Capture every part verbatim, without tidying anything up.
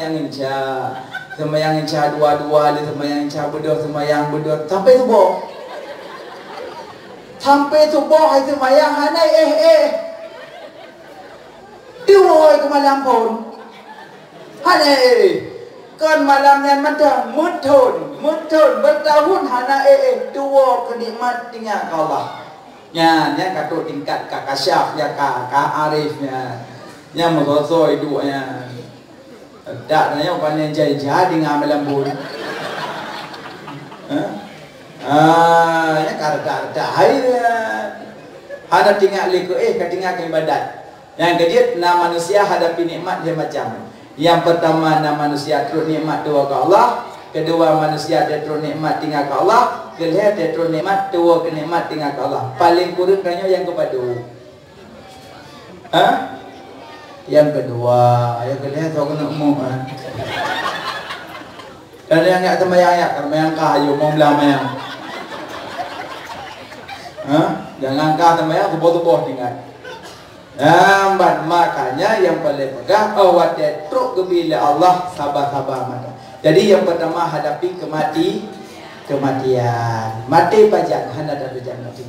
Seumayang Isya, seumayang Isya dua-dua lé, seumayang Isya beudôh, seumayang beudôh sampai suboh. Sampai suboh hai seumayang hana éh-éh. Tiwoe keu malam phon. Hana éh-éh. Kon malam nyan mantong, meuthon, meuthon, beutahun hana éh-éh. Tiwoe keu nikmat tinggai keu Allah. Nyan, nyan ka trok tingkat ka kasyaf, ya ka, ka arif nyan. Nyan meusoe-soe iduek nyan. Dak na nyoe pané jai-jai tinggai malam phon. Ha? Ah, nyan ka reda-reda hai nyan. Hana tinggai lé keu éh, ka tinggai keu ibadat. Nyang keujeuet, na manusia hadapi nikmat lhèe macam. Nyang peurtama, na manusia trok nikmat tuwoe keu Allah. Keudua, manusia trok nikmat tinggai keu Allah. Keulhèe, trok nikmat tuwoe keu nikmat tinggai keu Allah. Paleng kureueng tanyoe nyang keupadum? Ha? Nyang keudua, nyang keulhèe soe keuneuk meuh, ha? Dan nyang nyak seumayang, nyak seumayang kah, ayo, mau blah mayang. Ha? Jangan kah seumayang, suboh-suboh tinggai. Lambat, makanya nyang paleng peugah, oh, watèe trok geubi lé Allah, saba-saba mata. Jadi, nyang peurtama hadapi keumati-, keumatian. Maté pajan, hana tapeujak maté.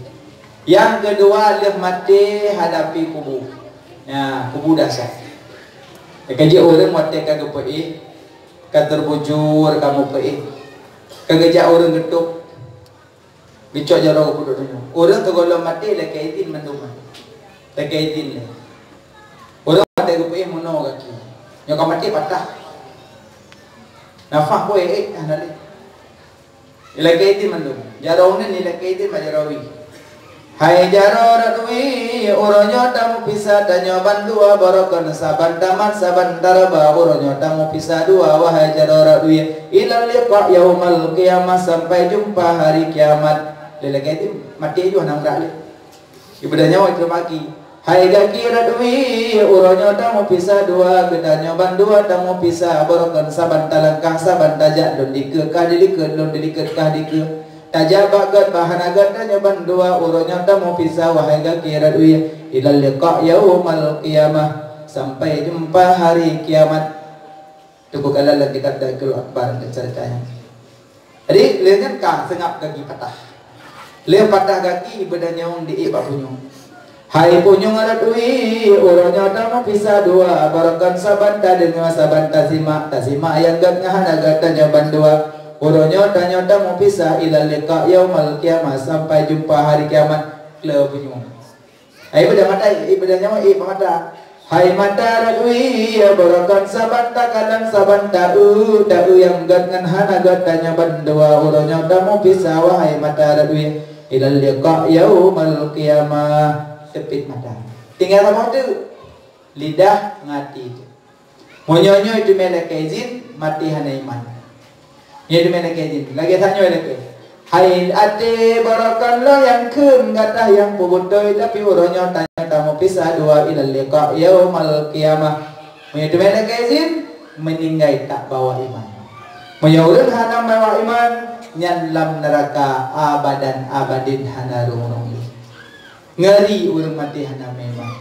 Nyang keudua, lheueh maté hadapi kubu. Nyan, kubu dahsyat. Ka jeuet ureueng watèe ka geupeuéh, ka teubujur ka meupeuéh. Ka geujak ureueng geutôb. Geucok jaroe geupeuduek donya. Ureueng sigohlom maté lakèe idhin mandum. Lakèe idhin lé. Ureueng watèe geupeuéh meunoe gaki. Nyoe ka maté patah. Nafah pun ék-ék hana lé. Ilakèe idhin mandum. Jaroe uneuen ilakèe idhin bak jaroe wie. Hai jaroe rot wie, uroe nyoe tameupisa tanyoe bandua, barokon saban tamat saban taraba, uroe nyoe tameupisa dua, wahai jaroe rot wie. Ilal liqa yaumal qiyamah, sampai jumpa hari kiamat. Lé lakèe idhin, maté jih hana meurak lé. Ibadah nyawa ikheun bak gaki. Hai gaki rot wie, uroe nyoe tameupisa dua, geutanyoe bandua tameupisa, barokon saban talangkah saban tajak, lôn dikeue kah dilikot, lôn dilikot kah dikeue. Tajak bak göt bah hana göt tanyoe bandua, uroe nyoe tameupisa, wahai gaki rot wie. Ilal liqa yaumal qiyamah, sampai jumpa hari kiamat. Teupeugah lam kitab Dzikirul Akbar dan ceritanya. Jadi, lheueh nyan ka seungab gaki patah. Lheueh patah gaki, ibadah nyawöng diék bak punyueng. Hai punyueng rot wie, uroe nyoe tameupisa dua, barokon saban tadeungoe, saban tasimak, tasimak nyang göt ngon hana göt tanyoe bandua. Uroe nyoe tanyoe tameupisa, ilal liqa yaumal qiyamah, sampai jumpa hari kiamat. Kle punyueng. Hai ibadah mata, ibadah nyawa, eh, mata. Hai mata rot wie, barokon saban takalon, saban taeu, taeu nyang göt ngon hana göt tanyoe bandua, uroe nyoe tameupisa, wahai mata rot wie. Ilal liqa yaumal qiyamah. Teupit mata. Tinggai saboh teuk. Lidah ngon até teuk. Meunyoe nyoe teumé lakèe idhin, maté hana iman. Nyoe teumé lakèe idhin, lagèe that nyoe lakèe. Hai até, barokon lôn nyang kheun gata nyang peubeutôi, tapi uroe nyoe tanyoe tameupisa dua, ilal liqa yaumal qiyamah. Meunyoe teumé lakèe idhin, meuninggai tak bawa iman. Meunyoe ureueng hana bawa iman, nyan lam neuraka abadan abadin hana rhung-rhung lé. Ngeri ureueng maté hana meuiman.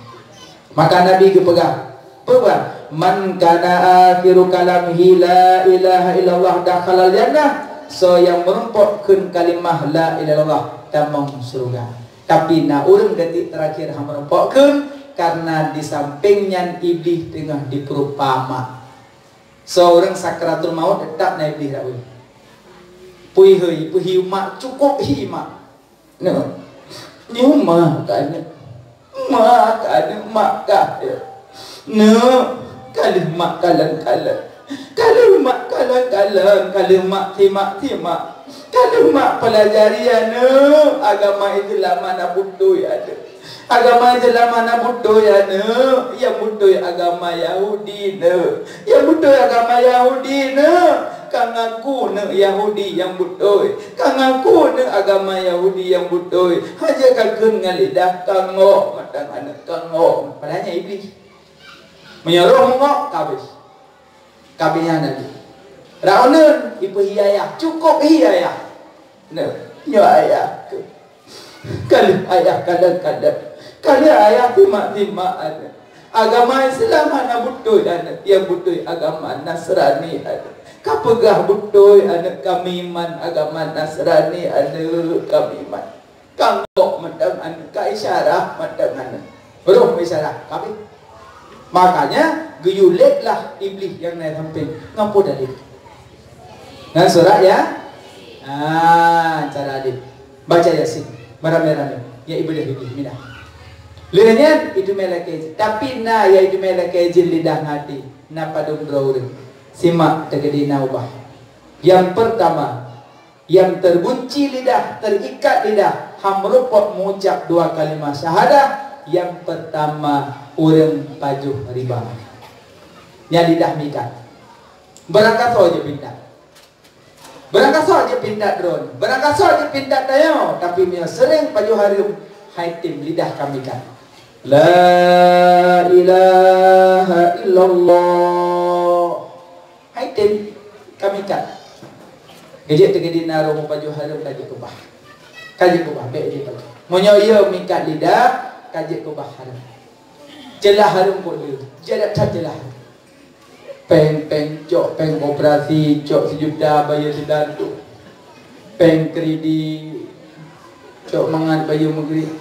Maka Nabi geupeugah, peugah, "Man kana akhiru kalamihi la ilaha illallah dakhalal jannah." Soe nyang meurumpok kheun kalimah la ilaha illallah tamong syeuruga. Tapi na ureueng detik terakhir han meurumpok kheun, karena di sampéng nyan Iblih teungoh dipeurupa mak. Soe ureueng sakratul maut teutap na Iblih rawi. Pui hei, pui hi mak, cukôp hi mak. Neu. Nyoe mak ka neu. Mak ka neu, mak ka neu. Neu, ka lheueh mak kalon-kalon. Ka lheueh mak kalon-kalon, ka lheueh mak timak-timak. Ka lheueh mak pelajari aneuk, agama Islam hana beutôi aneuk. Agama Islam hana beutôi aneuk, nyang beutôi agama Yahudi neu. Nyang beutôi agama Yahudi neu. Ka ngaku neu Yahudi nyang beutôi. Ka ngaku neu agama Yahudi nyang beutôi. Hana ka kheun ngon lidah, ka ngok mata aneuk, ka ngok. Padahai nyan Iblih. Meunyoe roh meungok, ka habéh. Ka habéh nyan Nabi. Rot uneuen, ipeuhi ayah. Cukôp hi ayah. Neu, nyoe ayah keuh. Ka lheueh ayah kalon-kalon. Ka lheueh ayah timak-timak aneuk. Agama Islam hana beutôi aneuk, nyang beutôi agama Nasrani aneuk. Ka peugah beutôi aneuk kami iman, agama Nasrani aneuk kami iman. Ka ngok mantong aneuk, ka isyarah mantong aneuk. Roh isyarah, kami. Makanya geuyue lét lah Iblih nyang na sampéng. Ngon peue dalil? Ngon surat ya? Ah, cara adil. Baca Yasin. Beramai-ramai. Ya ibadah ibadah. Minah. Lheueh nyan, itu mé lakée jih. Tapi na ya itu mé lakée jih lidah ngon até. Na padum droe ureuëng. Simak teukeudi na ubah. Yang pertama, yang tergunci lidah, terikat lidah, han meureumpok mengucap dua kalimah syahadah. Yang pertama, ureuëng pajoh riba. Nyan lidah mikat. Beurangkasoe jeuet pintat. Beurangkasoe jeuet pintat droeneuh, beurangkasoe jeuet pintat tanyoe, tapi meunyoe seuréng pajoh hareuem, hai tem lidah ka mikat. La ilaha illallah. Hai tem ka mikat. Geujek teukeudi na roh pajoh hareuem ka jikeubah. Ka jikeubah, bék jipajoh. Meunyoe iya mikat lidah, ka jikeubah hareuem. Ceulah hareuem kok le, jadat that ceulah hareuem. Péng, péng cok, péng koperasi, cok sijuta bayeue sidan tu. Péng kredit, cok mangat bayeue meugrib.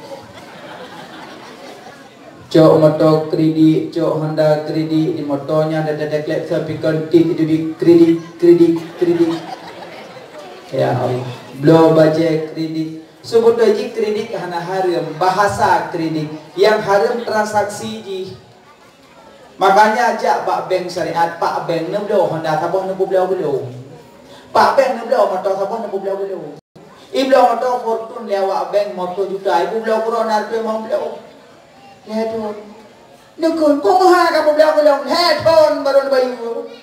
Cok moto kredit, cok Honda kredit, di moto nyan ada deklek sapi konti di kredit, kredit, kredit. Ya Allah, bloe bajée kredit. Seubeutoe jih kredit hana hareuem, bahasa kredit. Nyang hareuem transaksi jih. Makanya jak bak bank syariat, pak bank neubloe Honda saboh neupeubloe geulong. Pak bank neubloe moto saboh neupeubloe geulong. Ibloe moto Fortune lé awak bank moto juta, ipeubloe keudroe na reutôh limong ploh. Lhèe thon. Neukheun, kok meuha ka peubloe geulong? Lhèe thon barô neubayeue.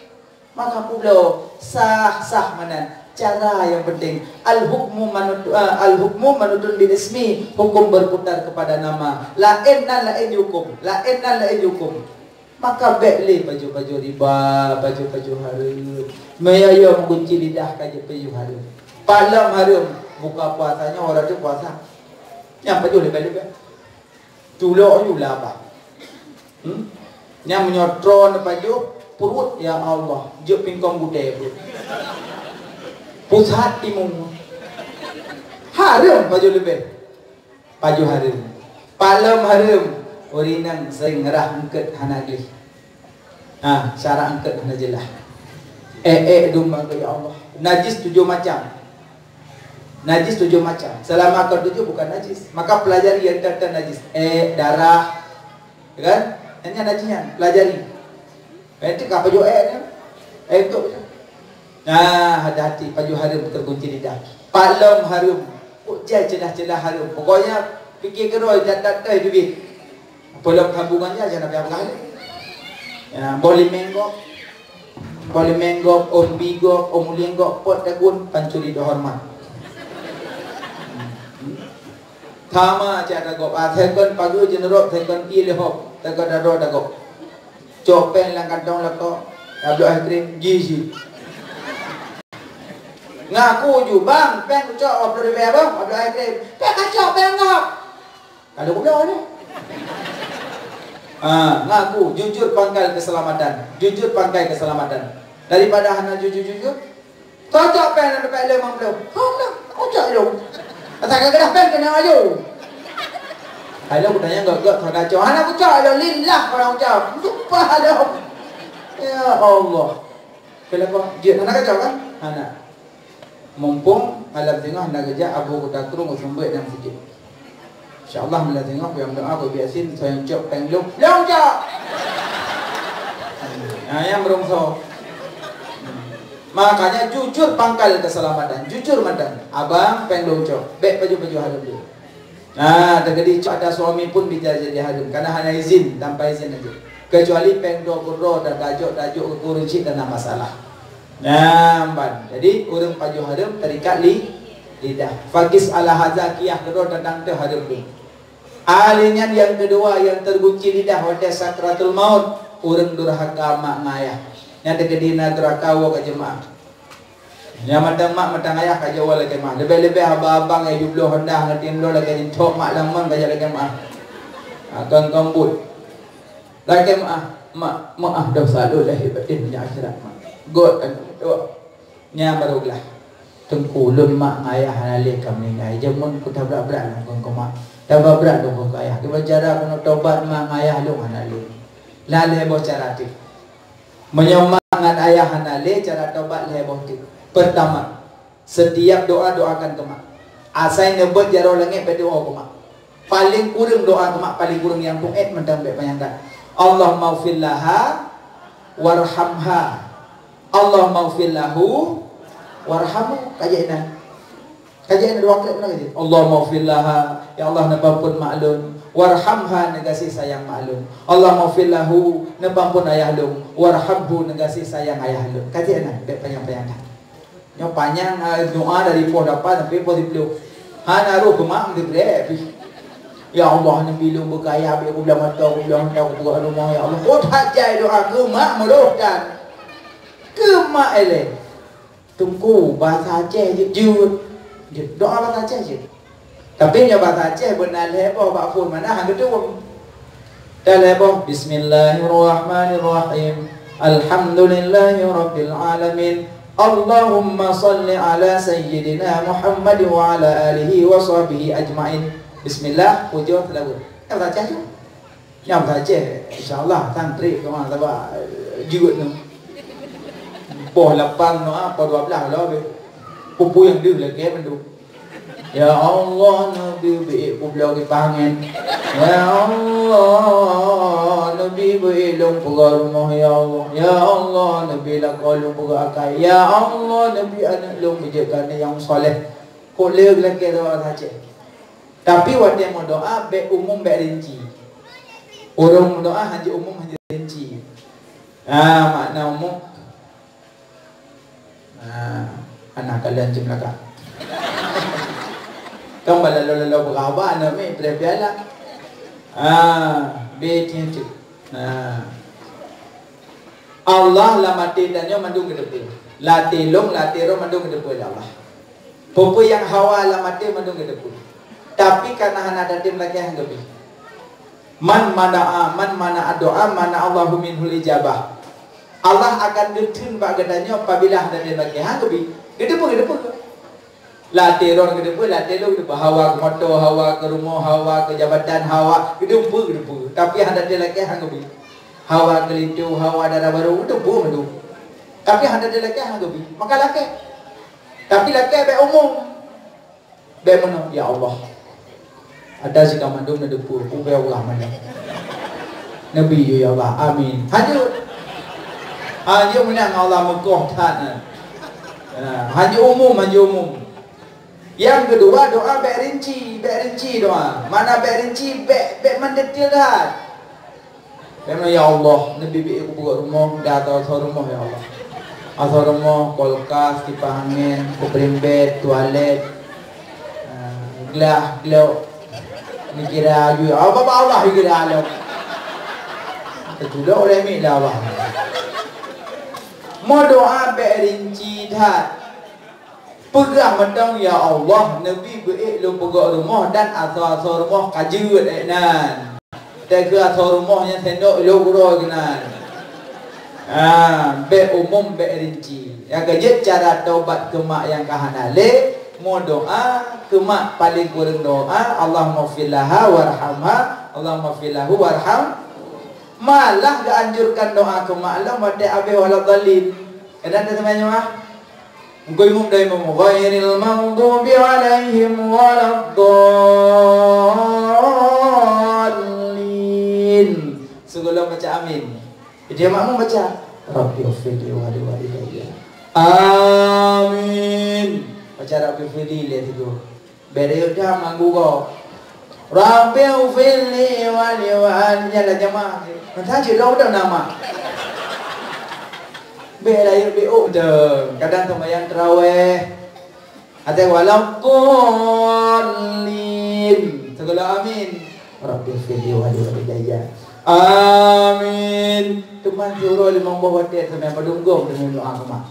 Maka peubloe sah-sah meunan. Cara nyang penting, al-hukmu manut-, eh, al-hukmu manutun bil ismi, hukum berputar kepada nama. Laén nan laén hukum, laén nan laén hukum. Maka bék lé pajoh-pajoh riba, pajoh-pajoh hareuem. Meunyoe meugunci lidah ka jeuet pajoh hareuem. Pajoh hareuem, buka puasa nyoe, orang tu puasa. Nyang pajoh leubeh-leubeh. Tulok yu laba. Hmm? Nyang meunyoe droe neupajoh, peuruet, ya Allah, jeuet pingkong gudée peuruet. Pusat timu. Hareuem pajoh leubeh. Pajoh hareuem. Pajoh hareuem. Ureueng inong sering rhah eungkôt hana gleh. Ha, syarat eungkôt hana jeulaih. Ék-ék dumba keu ya Allah. Najis tujoh macam. Najis tujoh macam. Selama kau tujoh bukan najis, maka pelajari yang tentang najis. Ék, darah, ya kan? Hanya najis nyan, pelajari. Nanti ka pajoh ék nyan. Ék tu. Nah, hati-hati pajoh hareuem terkunci lidah. Pajoh hareuem. Kok jai ceulah-ceulah hareuem. Pokoknya, pikir keudroe, jatah teuh duit. Polom tabungan nyan, jangan sampai habis. Ya, boh limeng gob. Boh limeng gob, oh bi gob, oh mulieng gob, pot dagun, pancuri terhormat. Sama cak ada gob. Ah, second pagu jenerok, second i lehop, second daro dagob. Cok péng lam kantong lakoe, tabloe es krim, jih jih. Ngaku ju, "Bang, péng kucok dua puluh ribèe, Bang, tabloe es krim." "Péng kacok, péng ngok." Kalau goblok ni. Ah, ngaku, jujur pangkal keselamatan. Jujur pangkal keselamatan. Daripada hana jujur-jujur, cocok péng lam dompet lé limong ploh. Hana, cocok lom. Asai ka geudah péng keuneuk aju. Hai lôn kutanya gok-gok, hana cocok. Hana kucok lom, lillah orang ucap. Sumpah lom. Ya Allah. Kenapa? Jeuet hana kacau kan? Hana. Mumpung malam singoh na geujak Abu Kuta Krueng seumeubeuet nyang sijeuet. Insya Allah malam singoh kuyang doa, kubiet sin, soe nyang cok péng lôn, lôn cok! Nah, nyang meurungso. Makanya jujur pangkal keselamatan, jujur mantong. Abang, péng lôn cok, bék pajoh-pajoh hareuem lé. Nah, teukeudi cok ata suami pun bisa jadi hareuem, karena hana izin, tanpa izin aja. Kecuali péng droe keudroe dan tajok-tajok keu kureueng cit dan na masalah. Nah, ban. Jadi, ureueng pajoh hareuem terikat li-, lidah. Fakis ala haza, kiah keudroe teuntang teuh hareuem lé. Ahli nyan nyang keudua nyang tergunci lidah watée sakratul maut, ureueng durhaka mak ngon ayah. Nyan teukeudi na durhaka woe ka jeumaáh. Nyang mantong mak mantong ayah ka jeuet woe lagée meuah. Leubeh-leubeh abang-abang nyang jubloe Honda ngon tim bloe lagée nyan, cok mak lam mon ka jeuet lagée meuah. Akan kambot. Lakée meu'ah, mak, meu'ah desya lôn lahé batin, nyoe akhirat, mak. Göt aneuk meutuah. Nyan barô glah. Teungku, lôn mak ngon ayah hana lé ka meuninggai. Jameun ku tabrat-brat lôn keu mak. Tabrat-brat lôn keu ayah. Kiban cara keuneuk tobat mak ngon ayah lôn hana lé. Na lhée boh cara teuh. Meunyoe mak ngon ayah hana lé, cara tobat lhée boh teuh. Peurtama, setiap doa, doakan keu mak. Asai neubeuet jaroe langét, bèk doa keu mak. Paleng kureueng doa keu mak, paleng kureueng nyang peuet mantong bèk panyang that. Allahummaghfir laha warhamha. Allahummaghfir lahu warhamhu. Ka jeuet na. Ka jeuet na dua kali, pernah ka jeuet? Allahummaghfir laha, ya Allah, neupeuampôn mak lôn. Warhamha, neugaséh sayang mak lôn. Allahummaghfir lahu, neupeuampôn ayah lôn. Warhamhu, neugaséh sayang ayah lôn. Ka jeuet na, bèk panyang-panyang that. Nyoe panyang, eh, doa dari poh lapan sampai poh siplôh. Hana roh keu mak meuteubeuet pih. Ya Allah, neubi lôn beukaya, bèk kublah mata, kublah mata, kupeugah rumoh, ya Allah. Oh, that jai doa keu mak meurôh that. Keu mak ilèe. Teungku, bahasa Aceh jeuet. Jeuet. Jeuet. Doa bahasa Aceh jeuet. Tapi nyoe bahasa Aceh beuna lhèe boh bak phôn, mana han geutueng. Dah lhèe boh, Bismillahirrahmanirrahim. Alhamdulillahirabbil alamin. Allahumma shalli ala sayyidina Muhammad wa ala alihi wa sahbihi ajmain. Bismillah, pujoe, seulaweut. Nyan bahasa Aceh tu. Nyan bahasa Aceh, insya Allah, tan trép teuma, sabab, eh, jeuet nyoe. Poh lapan nyoe, poh dua blah lom habéh. Peue-peue nyang deuh lagèe mandum. Ya Allah, neubi beuék kubloe kipaih angén. Ya Allah, neubi beuék lôn peugah rumoh, ya Allah. Ya Allah, neubi lakoe lôn peugah akai. Ya Allah, neubi aneuk lôn beujeuet keu aneuk nyang saleh. Kok lé lagèe doa saja. Tapi watèe meudoa, bèk umum, bèk rinci. Ureueng meudoa hanjeuet umum, hanjeuet rinci. Ah, makna umum. Ah, hana kalon cit meulakak. Kan bak laloe-laloe beuraba, aneuk miet, preh piala. Ah, bèk cit. Ah. Allah lam até tanyoe mandum geuteupeue. Lam até lôn, lam até droe mandum geuteupeue lé Allah. Peue-peue nyang hawa lam até mandum geuteupeue. Tapi kareuna hana tatem lakèe han geubri. Man mana'a, man mana'a doa, mana'allahu minhul ijabah. Allah akan geutheun bak geutanyoe apabila han tatem lakèe han geubri. Geuteupeue, geuteupeue. Lam até droe geuteupeue, lam até lôn geuteupeue, hawa keu moto, hawa keu rumoh, hawa keu jabatan, hawa geuteupeue, geuteupeue. Tapi han tatem lakèe han geubri. Hawa keu linto, hawa dara barô, geuteupeue mandum. Tapi han tatem lakèe han geubri. Maka lakèe. Tapi lakèe bèk umum. Bèk meunoe, ya Allah. Ata si ka mandum neuteupeue, peue Allah mandum. Neubi yue ya Allah. Amin. Hanjeuet. Hanjeuet meunan Allah meukoh that nyan. Ha, hanjeuet umum, hanjeuet umum. Nyang keudua, doa bèk rinci, bèk rinci doa. Makna bèk rinci, bèk, bèk mendetail that. Bèk meunan, ya Allah, neubi beuék kupeugöt rumoh, dan asoe-asoe rumoh, ya Allah. Asoe rumoh, kulkas, kipaih angén, kupeuring bèt, tualet, ah, glah, glok. Neukira aju, ah, bak Allah neukira lom. Teutulak oleh miet lé Allah. Meudoa bèk rinci that. Peugah mantong, "Ya Allah, neubi beuék lôn peugöt rumoh dan asoe-asoe rumoh ka jeuet," eh, nan. Teuka asoe rumoh nyan sendok lôn uroe keunan. Ah, bèk umum, bèk rinci. Nyang keujeuet cara tobat keu mak nyang ka hana lé, meudoa keu mak, paléng kureueng doa, "Allahummaghfir laha warhamha, Allahummaghfir lahu warham." Malah geuanjurkan doa keu mak lom watèe abéh waladhdallin. Kadang taseumayang nyoe, ah. Engkau imum dah imum, "Ghairil maghdubi alaihim waladdallin." Sigohlom baca amin. Jadi makmum baca, "Rabbighfirli wa liwalidayya." Amin. Baca Rabbighfirli lé sigoe. Bèk rayeuk that manggu gob. Rabbighfirli wa liwalidayya, nyan lam jamaah. Masa cit lom dah nama. Bèk rayeuk beuôk dah. Kadang seumayang tarawih. Até waladdallin. Sigohlom amin. Rabbighfirli wa liwalidayya. Amin. Teuma siuroe limong boh watèe seumayang padum gob deungon doa keu mak.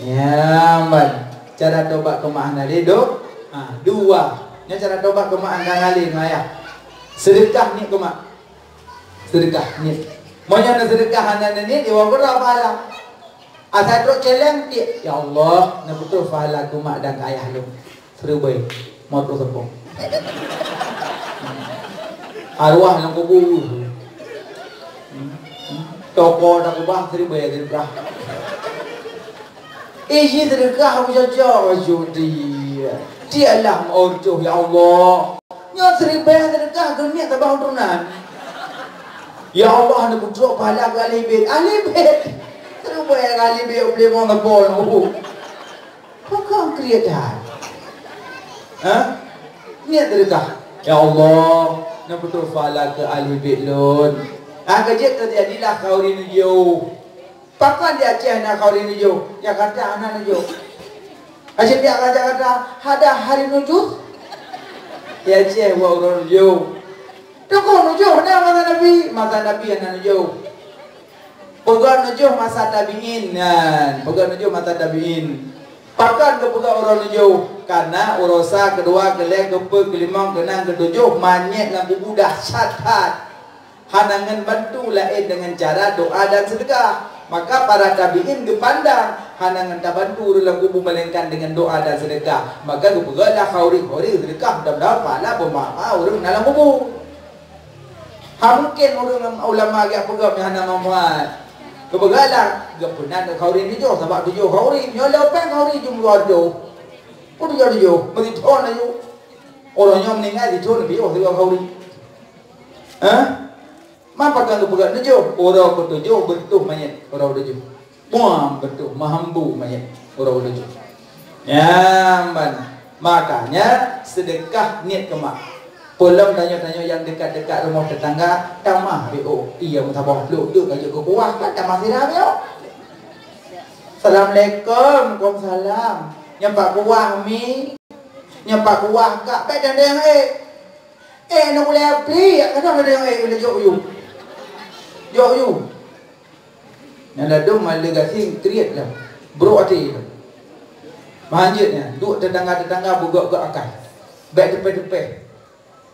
Nyan ban. Cara tobat keu mak hana lé do-, ha, dua. Nyan cara tobat keu mak hana lé ngon ayah. Seudeukah niet keu mak. Seudeukah niet. Meunyoe neuseudeukah hana neuniet, iwoe keudroe pahala. Asai trok celeng, tiek, "Ya Allah, neupeutrok pahala keu mak dan keu ayah lôn." Siribèe, mot u seupôt. Arwah lam kubu. Toko takeubah, siribèe takeubah. Iji seudeukah meucocok baju dia. Tieklah meu'oh, "Ya Allah." Nyoe siribèe seudeukah geuniet tabah untônan. "Ya Allah, neupeutrok pahala keu ahli bait." Ahli bait. Siribèe ahli bait, ubé mon ngebol. Pakon kriet that? Ha? Niet teudeukah. "Ya Allah, neupeutrok pahala keu ahli bait lôn." Ha, ka jeuet teujadilah khauri nujoh. Pakon di Aceh na khauri nujoh, Jakarta hana nujoh. Aja pihak ka Jakarta, hada hari nujoh. Di Aceh buat ureueng nujoh. Tokoh nujoh na masa Nabi, masa Nabi hana nujoh. Peugah nujoh masa tabi'in nyan, peugah nujoh masa tabi'in. Pakon geupeugah uroe nujoh? Karena uroe sa, keudua, keulhèe, keupeuet, keulimong, keunam, keutujoh, manyét lam kubu dahsyat that. Hana ngon bantu laén deungon cara doa dan seudeukah. Maka para tabi'in geupandang hana ngon tabantu ureueng lam kubu melainkan deungon doa dan seudeukah. Maka geupeugah lah khauri-khauri seudeukah, mudah-mudahan pahala beumapa ureueng na lam kubu. Ha, mungken ureueng ulama geujak peugah meuhana manfaat. Geupeugah lah, geupeuna khauri tujoh, sabab tujoh khauri. Nyoe lhèe pèng khauri jumlah tujoh. Peue tujoh tujoh? Meusithon laju. Ureueng nyoe meuninggai sithon leubeh oh sigoe khauri. Hah? Man pakon geupeugah tujoh? Uroe keutujoh beutuh manyét, uroe keutujoh. Buang beutôi meuhambu manyét uroe-uroe jih. Nyan ban. Makanya seudeukah niet keu mak. Peulom tanyoe-tanyoe nyang dekat-dekat rumoh teutangga, tamah B O. Iya meusaboh plôk deuk ka jeuet keu kuah, kan tamah sira B O. Assalamualaikum, waalaikumsalam. Nyoe pat kuah mi? Nyoe pat kuah kak, bèk dang-dang ék. Ék nyoe ulèe pli, kadang dang-dang ék ulèe jok yue. Jok yue. Nyang ladôm malée gasien kriet lom, brok até lom. Meuhan jeuet nyan, duek teutangga-teutangga beugok-gok akai. Bèk teupèh-teupèh.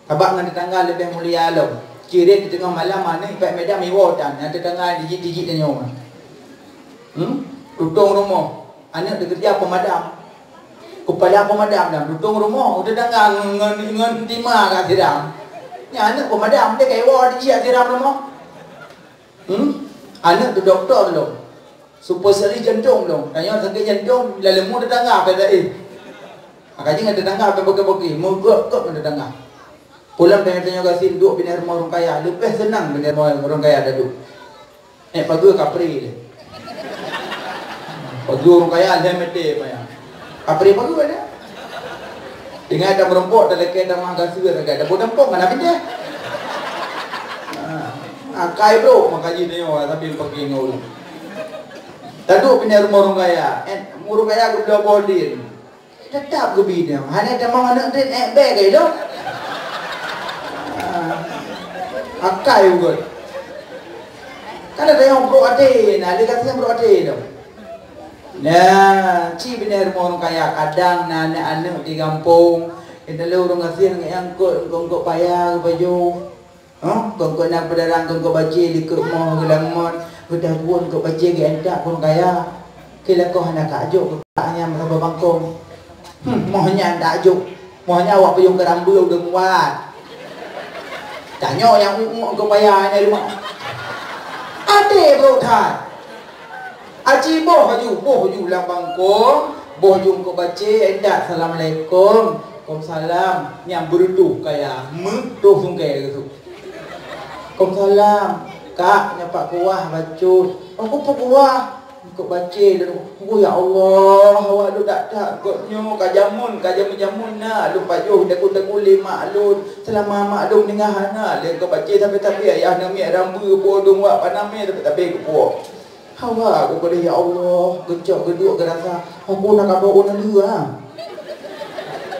Sabab ngon teutangga leubeh mulia lom. Cirét di teungoh malam aneuk ipat madam iwoe tan, nyang teutangga tijik-tijik tanyoe. Hmm? Tutong rumoh, aneuk dikeureuja pemadam. Keupala pemadam dan tutong rumoh, teutangga ngon, ngon, ngon tima ka siram. Nyan aneuk pemadam, dia ka iwoe tijik siram rumoh. Hmm? Aneuk tu dokto lom. Spesialis jantong lom. Tanyoe sakét jantong, lalemu teutangga ka laén. Maka jih ngon teutangga ka bagi-bagi, meugok-gok ngon teutangga. Pulang tanyoe-tanyoe gasien duek binéh rumoh ureueng kaya, leubeh seunang binéh rumoh ureueng kaya taduek. Ék pageue kapré lé. Pageue ureueng kaya lhèe meté maya. Kapré pageue lé. Tinggai tameurumpok talakèe tamah gasue sagai, dapur dampong hana bideh. Ha, akai brok maka jih tanyoe sambil paké ngon ureueng. Taduek binéh rumoh ureueng kaya, eh, ureueng kaya geubloe boh lin. Teutap geubi nyoe, hana tamong aneuk deuek ék bèe keu ilôn. Ah, akai ugot. Kan ada nyang brok até, nah, lé gasien brok até tu. Nah, ci binéh rumoh ureueng kaya, kadang na aneuk-aneuk di gampông, kita lé ureueng gasien ngon nyang kot, eungkôt-eungkôt paya, baju. Hah? Kon-kon na peudarang, kon-kon bacé likot moh geulamot, geudah buet kon bacé geuintat kon kaya. Keu lakoe hana ka jok keu kak nyan meusaboh bangkong. Hmm, moh nyan dak jok. Moh nyan awak peuyong keu rambeu udeueng wat. Tanyoe nyang uek-uek keu paya nyan rumoh. Até brok that. Aci boh aju, boh aju lam bangkong, boh aju kon bacé, intat, "Assalamualaikum." "Waalaikumsalam." Nyang beureutoh kaya, meutoh sungkée geuh. "Waalaikumsalam. Kak, nyoe pat kuah bacut." "Oh, keupeue kuah?" "Eungkôt bacé lôn." "Oh, ya Allah, awak lôn that-that gobnyoe ka jameun, ka jameun-jameun na lôn pajoh dagu-dagu lé mak lôn. Seulama mak lôn meuninggai hana lé eungkôt bacé sabe-sabe, ayah neumiet rambeu po dong wak panamé sabe-sabe geupuwoe." Hawa geupeudeh, ya Allah, geucok geuduek geurasa, "Aku na kamoe u naleueng."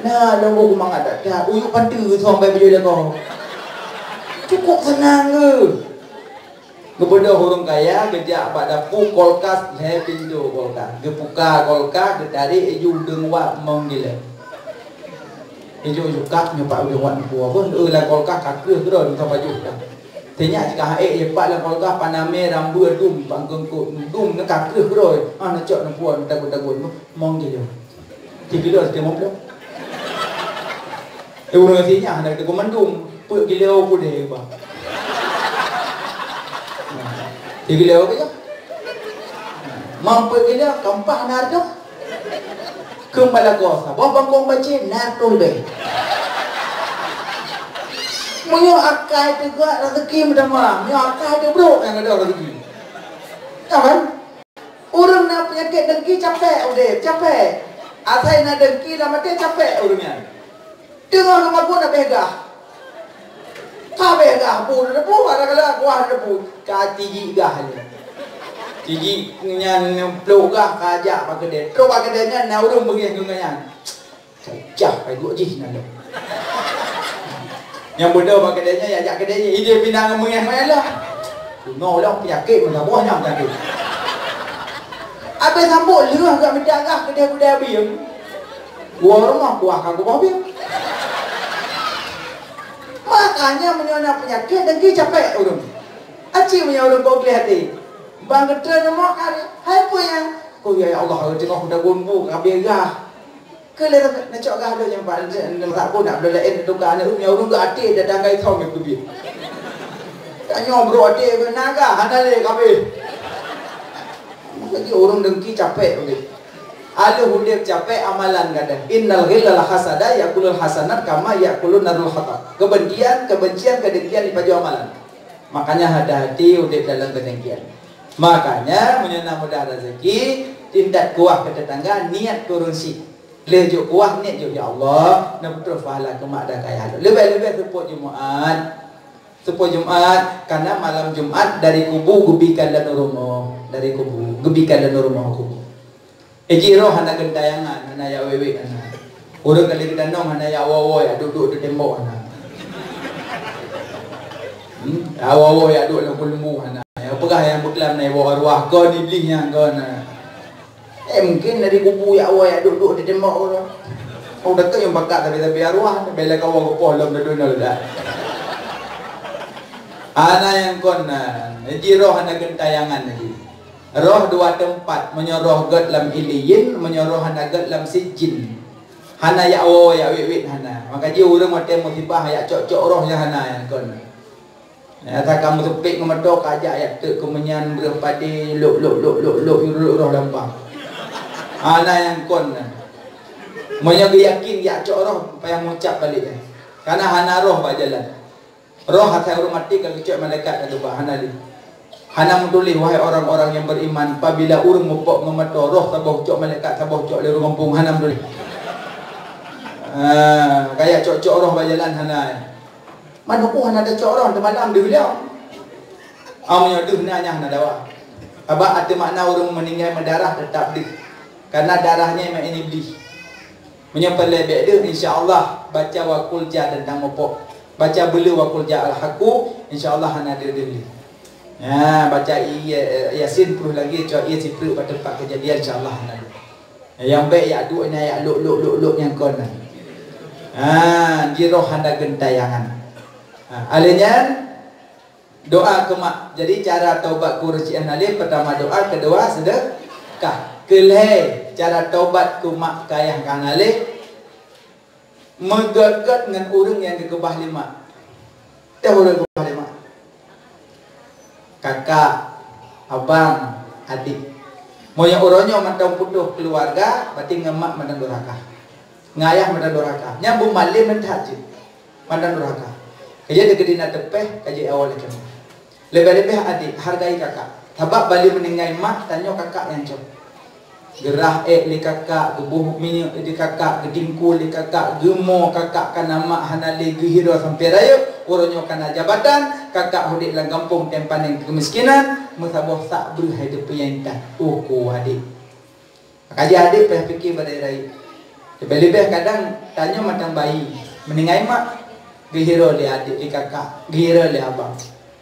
Nah, lôn mangat that-that, uyuek panteue song bai beujeuet lagoe. Cukup seunang geuh. Geubeudôh ureueng kaya geujak bak dapu, kulkas, lhèe pintoe kulkas. Geupuka kulkas, geutarek iju udeueng wak mong gilée. Iju-iju kak nyoe pat udeueng wak nyoe, beuh, eu, lam kulkas ka kreueh keudroe, nyoe ka pajoh dah. Sinyak cit ka ha'ék, jipat lam kulkas, panamé, rambeu, dum, bak keungkot, dum, neuka kreueh keudroe. Ah, neucok, neupuwoe, neutagun-tagun, mong kilo. Sikilo sitamong ploh. Eh, ureueng sinyak hana geuteupue mandum, peuet kilo keudeh, bah. Sikilo keudeh. Mong peuet kilo, kampah na hareuga. Keumbala kuasa, boh bangkong bacén, na tuh beh. Meunyoe akai teuga raseuki meutamah, meunyoe akai teubrok nyang gadôh raseuki. Ya kan? Ureueng na peunyakét dengki capék udeb, capék. Asai na dengki lam até capék ureueng nyan. Teungoh geumakot habéh gah. Ka habéh gah, bu teudebu, ada kala kuah teudebu. Ka tijik gah lé. Tijik nyan plôk gah ka jak bak keudè. Trok bak keudè nyan na ureueng beungéh keu nyan. Cah, pai duek jih nyan lé. Nyang beudôh bak keudè nyan, jak keudè nyan, idéh pinang ngon meungéh meulah. Bunoe lom peunyakét meusaboh nyang peunyakét. Abéh sambot lheueh gak mita gah keudéh budai abéng. Woe rumoh kuah ka geuboh bieng. Makanya meunyoe na peunyakét dengki capék ureueng. Aci meunyoe ureueng kok gleh até. Bang geutreun rumoh kali, hai peue nyan? Oh ya Allah, teungoh kudagun bu ka habéh gah. Keu lé neucok gah lôn nyang pat, neutak pun nak bloe laén teuka aneuk ureueng, ureueng geuh até datang gai thom nyang keubiet. Tanyoe brok até keu naga hana lé kabeh. Maka di ureueng dengki capek begitu. Aleuh udeb capek amalan gadang. Innal ghilla la hasada yakulul hasanat kama yakulun narul hatab. Kebencian, kebencian, kedengkian dipajoh amalan. Makanya hati-hati udeb dalam kedengkian. Makanya meunyoe na mudah rezeki, intat kuah keu tetangga, niat keu ureueng syiek. Lheueh jok kuah, niet jok, "Ya Allah, neupeutroh pahala keu mak dan keu ayah lôn." Leubeh-leubeh seupôt Jumat. Seupôt Jumat, karena malam Jumat dari kubu geubi keu lôn rumoh, dari kubu geubi keu lôn rumoh kubu. Eh, jih roh hana geuntayangan, hana jak wék-wék hana. Ureueng ka lheueh geutanong hana jak woe-woe, jak duek-duek di tembok hana. Hmm, jak woe-woe, jak duek lam peuleumu hana. Nyang peugah nyang beuklam na iwoe arwah, kon iblih nyan kon na. Eh, mungkin dari kubu jak woe jak duek-duek di tembok tu. Oh, dekat nyang pakat tapi-tapi arwah, bela kawa geupoh lom dudoe dah. Hana nyang kon na, jih roh hana geuntayangan lagi. Roh dua teumpat, meunyoe roh gét lam Iliyin, meunyoe roh hana gét lam Sijjin. Hana jak woe jak wék-wék hana. Maka jih ureueng watée musibah jak cok-cok roh nyang hana nyang kon. Nyata ka meuteupék ngon moto ka jak jak teuk keu meunyan breueh padé lôk lôk lôk lôk lôk lôk roh lam pang. Hana nyang kon na. Meunyoe geuyakin jak cok roh payah mucab balek. Karena hana roh bak jalan. Roh asai ureueng maté ka geucok malaikat ka geuba hana lé. Hana meutuléh wahai orang-orang yang beriman, pabila ureueng mupok ngon moto roh saboh cok malaikat saboh cok lé ureueng gampông hana meutuléh. Ah, kaya cok-cok roh bak jalan hana. Manoe hana teucok roh teumalam deuh lom. Ameunyoe deuh na nyang hana dawa. Sabab ateueh makna ureueng meuninggai meudarah teutap deuh. Karena darah nyan meu'én iblih. Meunyoe peureulée bék deuh, insya Allah baca wa qul ja teuntang mupok. Baca beuleu wa qul ja al-haqqu, insya Allah hana deuh-deuh lé. Ha, baca i-, Yasin puluh lagée, cok ie sipreuk bak teumpat keujadian, insya Allah hana deuh. Nyang bék jak duek nyan jak lôk lôk lôk lôk nyang kon na. Ha, jih roh hana geuntayangan. Ha, alheuh nyan, doa keu mak. Jadi, cara taubat keu ureueng syiek hana lé, pertama doa, kedua sedekah. Keulhée, cara taubat keu mak keu ayah ka hana lé, meugét-gét ngon ureueng nyang geukeubah lé mak. Teuh ureueng geukeubah lé mak. Kakak, abang, adik. Meunyoe uroe nyoe mantong putôh keuluwarga, berarti ngon mak mantong durhaka. Ngon ayah mantong durhaka. Nyan beumalém that cit. Mantong durhaka. Ka jeuet keu dina teupéh, ka jeuet awai lé keunoe. Leubeh-leubeh adik, hargai kakak. Sabab bali meuninggai mak, tanyoe kakak nyang cok. Geurah ék lé kakak, geuboh minyeuk lé kakak, geutingkue lé kakak, geumo kakak kana mak hana lé geuhiro sampoe rayeuk, uroe nyoe kana jabatan, kakak udeb lam gampông tem panéng keumiskinan, meusaboh sak breuh hai teupeu nyang intat. Oh ko adik. Ka jih adik payah pike bak rayeuk. Leubeh-leubeh kadang tanyoe mantong bayi, meuninggai mak, geuhiro lé adik, lé kakak, geuhiro lé abang.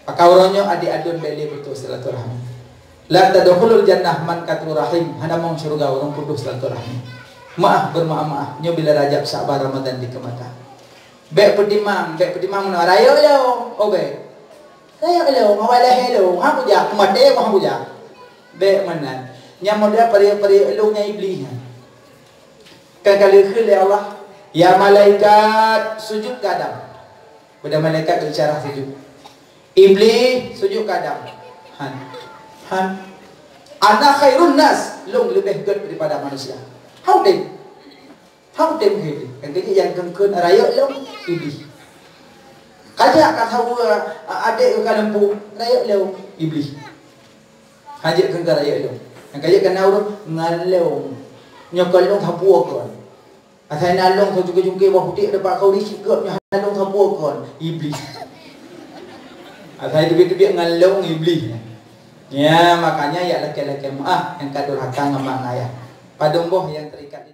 Maka uroe nyoe adik aduen bék lé putôh silaturahmi. La tadkhulul jannah man qata'u rahim, hana mong syeuruga ureueng putôh silaturahmi. Meu'ah, beumeu'ah-meu'ah, nyoe buleuen Rajab, Sya'ban, Ramadan dikeue mata. Bék peutimang, bék peutimang meunoe, rayeuk yo, oh bék. Rayeuk lôn, awai lahé lôn, hana kujak, maté pun hana kujak. Bék meunan. Nyang model pariek-pariek lôn nyan Iblih nyan. Kan ka lheueh kheun lé Allah, "Ya malaikat, sujud keu Adam." Beda malaikat geuisyarah sujud. Iblih sujud keu Adam. Han. Han. "Ana khairun nas, lôn leubeh gét daripada manusia." Hana udeb. Hana udeb keu Iblih. Nyang keujeuet nyang kheun-kheun rayeuk lôn Iblih. Ka jak ka saweue, a, adék ka lampu, rayeuk lôn Iblih. Hana jeuet keu rayeuk lôn. Nyang ka jeuet keu na ureueng ngon lôn. Nyoe kon lôn sapeue kon. Asai na lôn seucungke-cungke bak putéh depan kau di sikeup nyoe hana lôn sapeue kon. Iblih. Asai teubiet-teubiet ngon lôn Iblih. Ya, makanya ya lakée-lakée meuah nyang ka durhaka ngon mak ngon ayah. Padum boh nyang terikat